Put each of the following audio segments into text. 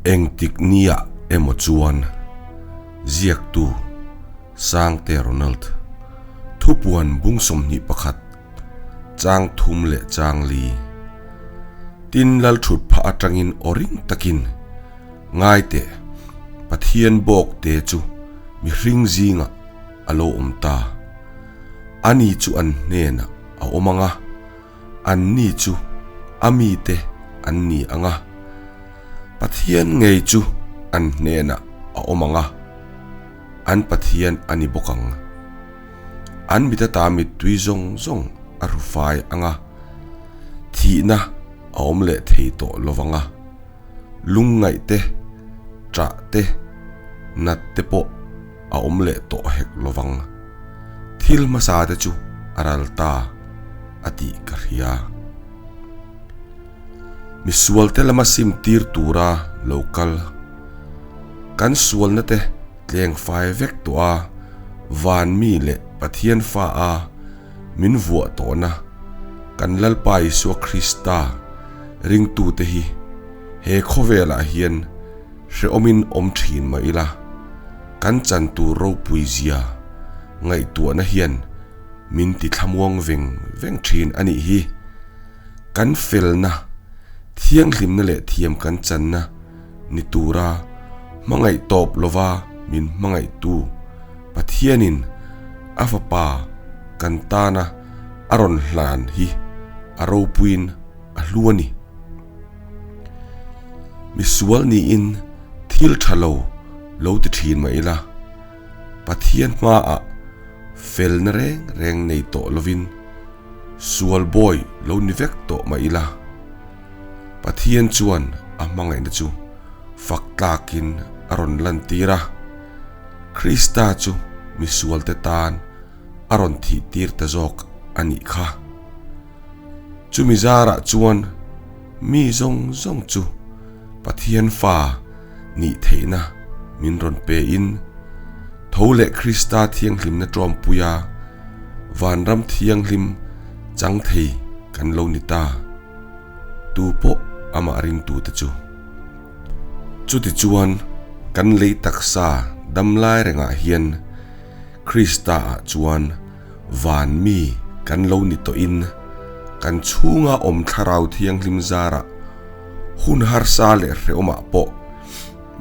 Engtik nia emaw chuan ziaktu Sangte Ronald thupuan bung 21 chang thum leh chang li tin lal thut phah atangin aw ring takin ngai teh Pathian bawk te chu mihring zingah a lo awm ta. Ani chu an hnenah a awm ang a, anni chu a mite an ni ang a, Pathian ngei chu an hnenah a awm ang a, an Pathian a ni bawk ang. An mit ata mittui zawng zawng a hru fai ang a, thihna a awm leh thei tawh lo vang a, lungngaih te, ṭah te, nat te pawh a awm leh tawh hek lo vang. Thil hmasa te chu a ral ta a tih ka hria. Misual te lama sim tir tura lo kal. Kan sualna te tleng fai vek tawh a, van mi leh Pathian fa a min vuah tawhna kan Lalpa Isua Krista ringtute hi he khawvelah hian hrehawmin awm thin mah ila, kan chan tur ropui zia ngaihtuahna hian min ti thlamuang veng veng thin a nih hi. Kan felna, thianghlimna leh thiam kan channa ni tura hmangaih tawp lova min hmangaihtu Pathianin a fapa kan tana a rawn hlan hi a ropuiin a hlu a ni. Misual niin thil tha lo lo ti thin mah ila, Pathian hmaah felna reng reng nei tawh lovin sual bawi lo ni vek tawh mah ila, Pathian chuan a hmangaihna chu fak tlakin a rawn lantir a, Krista chu misualte tan a rawn thih tir ta zawk a nih kha. Chumi zarah chuan mi zawng zawng chu Pathian fa nih theihna min rawn pe in, tho leh Krista thianghlimna ṭawmpuia vanram thianghlim chang thei kan lo ni ta. Tu pawh amah ringtute chu. Chutichuan kan lei taksa dam lai rengah hian Krista-ah chuan van mi kan lo ni tawhin kan chhunga awm thlarau thianghlim zarah hun harsa leh hrehawmah pawh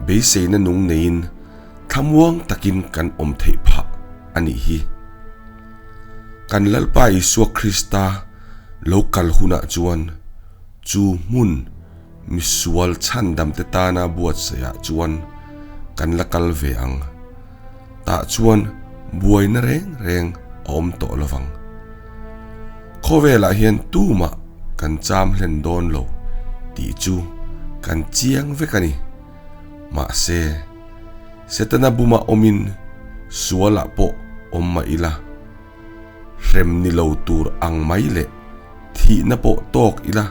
beiseina nung neiin thlamuang takin kan awm theih phah a nih hi. Kan Lalpa Isua Krista lo kal hunah chuan chu hmun misual chhandamte tana buatsaihah chuan kan la kal ve ang. Tah chuan buaina reng reng a awm tawh lo vang. Khawvelah hian tumah kan cham hlen dawn lo tih chu kan chiang vek a ni. Mahse, Setana buma awmin sualah pawh awm mah ila, hrem ni lo tur ang mai leh thihna pawh tawk ila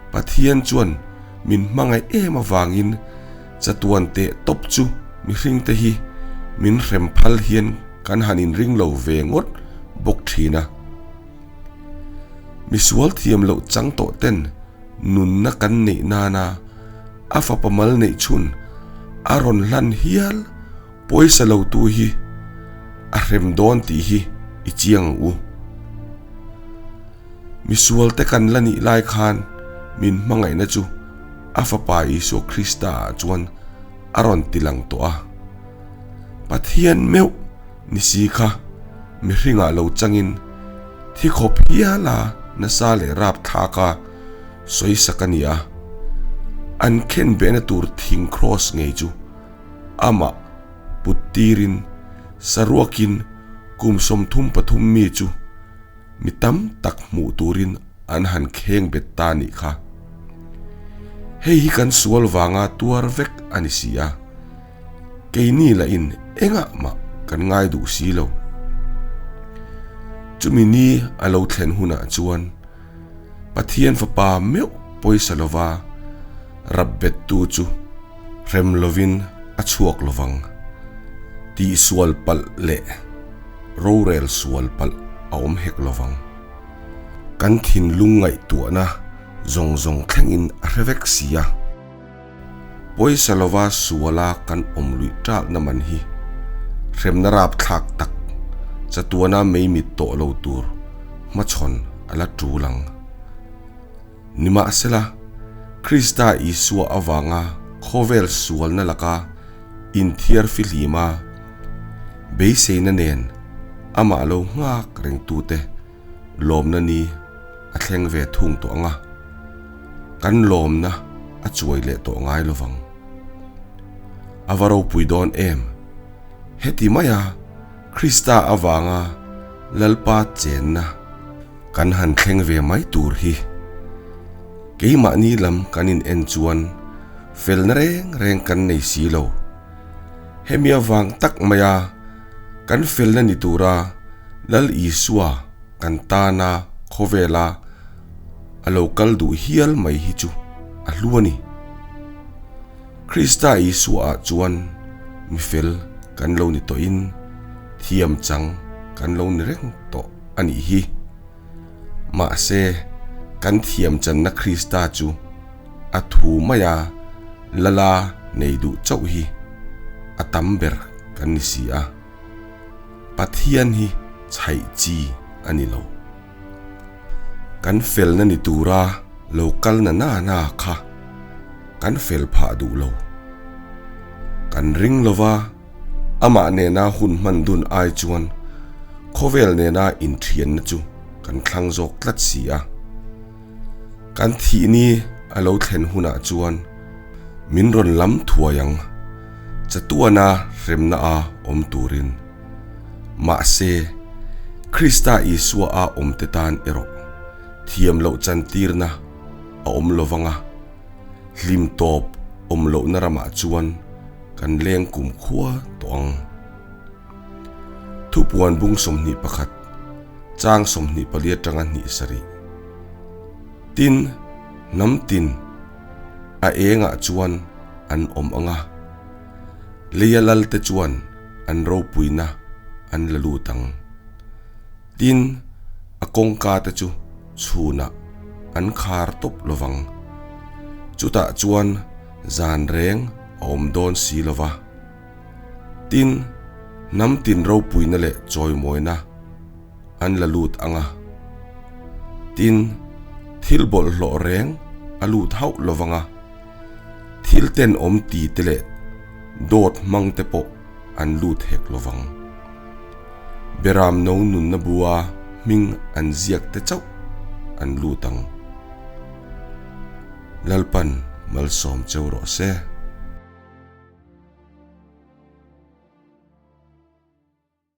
Pathian chuan min hmangaih em avangin chatuan teh tawp chu mihringte hi min hrem phal hian kan han inring lo ve ngawt bawk thin a. Misual thiam loh chang tawh ten nunna kan neih nana a fapa mal neih chhun a rawn hlan hial pawisa lo tu hi a hrem dawn tih hi i chiang ang u. Misual te kan la nih lai khan min hmangaihna chu a fapa Isua Krista ah chuan a rawn ti lang tawh a. Pathian meuh ni si kha mihringah lo changin thi khawp hial a nasa leh rap thlak a sawisak a ni a. An khen behna tur thing kraws ngei chu amah put tirin saruakin kum 33 mi chu Mi tam tak hmuh turin an han kheng bet ta nih kha. Hei hi kan sual vanga tuar vek a ni si a, keini lahin engah mah kan ngai duh si lo. Chumi ni a lo thlen hunah chuan Pathian fapa meuh pawisa lova rap bettu chu rem lovin a chhuak lovang. Tihsual palh leh rorel sual palh a awm hek lovang. Kan thinlung ngaihtuahna zawng zawng thlengin a hre vek si a. Pawisa lova suala kan awm luih ṭalhna man hi hremna rapthlak tak chatuana mei mit tawh lo tur hmachhawn a la ṭul ang. Nimahsela, Krista Isua avanga khawvel sualna laka inthiar fihlima beiseina nen amah lo nghak rengtute lawmna ni a thleng ve thung tawh ang a, kan lawmna a chuai leh tawh ngai lo vang. A va ropui dawn em? Heti maia Krista avanga Lalpa chenna kan han thleng ve mai tur hi keimahni lam kan in en chuan felna reng reng kan nei si lo. Hemi avang tak maia kan felna ni tura Lal Isua kan tana khawvela a lo kal duh hial mai hi chu a hlu a ni. Krista Isua ah chuan mi fel kan lo ni tawhin thiam chang kan lo ni reng tawh a nih hi. Mahse, kan thiam channa Krista chu a thu maia lala nei duh chauh hi a tam ber kan ni si a. Pathian hi chhaih chi a ni lo. Kan felna ni tura lo kal na na na kha kan fel phah duh lo. Kan ring lova amah nena hun hman dun ai chuan khawvel nena inthianna chu kan thlang zawk tlat si a. Kan thih ni a lo thlen hunah chuan min rawn lam thuai ang, chatuana hremna a awm turin. Mahse, Krista Isua a awmte tan erawh thiam loh chantirna a awm lo vang a, hlim tawp awm lohna ramah chuan kan leng kumkhua tawh ang. Thupuan bung 21, chang 24 atanga hnih sarih. Tin, hnam tin a engah chuan an awm ang a, leia lalte chuan an ropuina an la lut ang. Tin, a kawngka te chu chhunah an khar tawp lo vang. Chutah chuan zan reng a awm dawn si lo va. Tin, hnam tin ropuina leh chawimawina an la lut ang a. Tin, thil bawlhhlawh reng a lut hauh lo vang a, thil tenawm ti te leh dawt hmang te pawh an lut hek lo vang. Beram no nunna bua hming an ziak te chauh an lut ang. Lalpan malsawm cheu rawh se.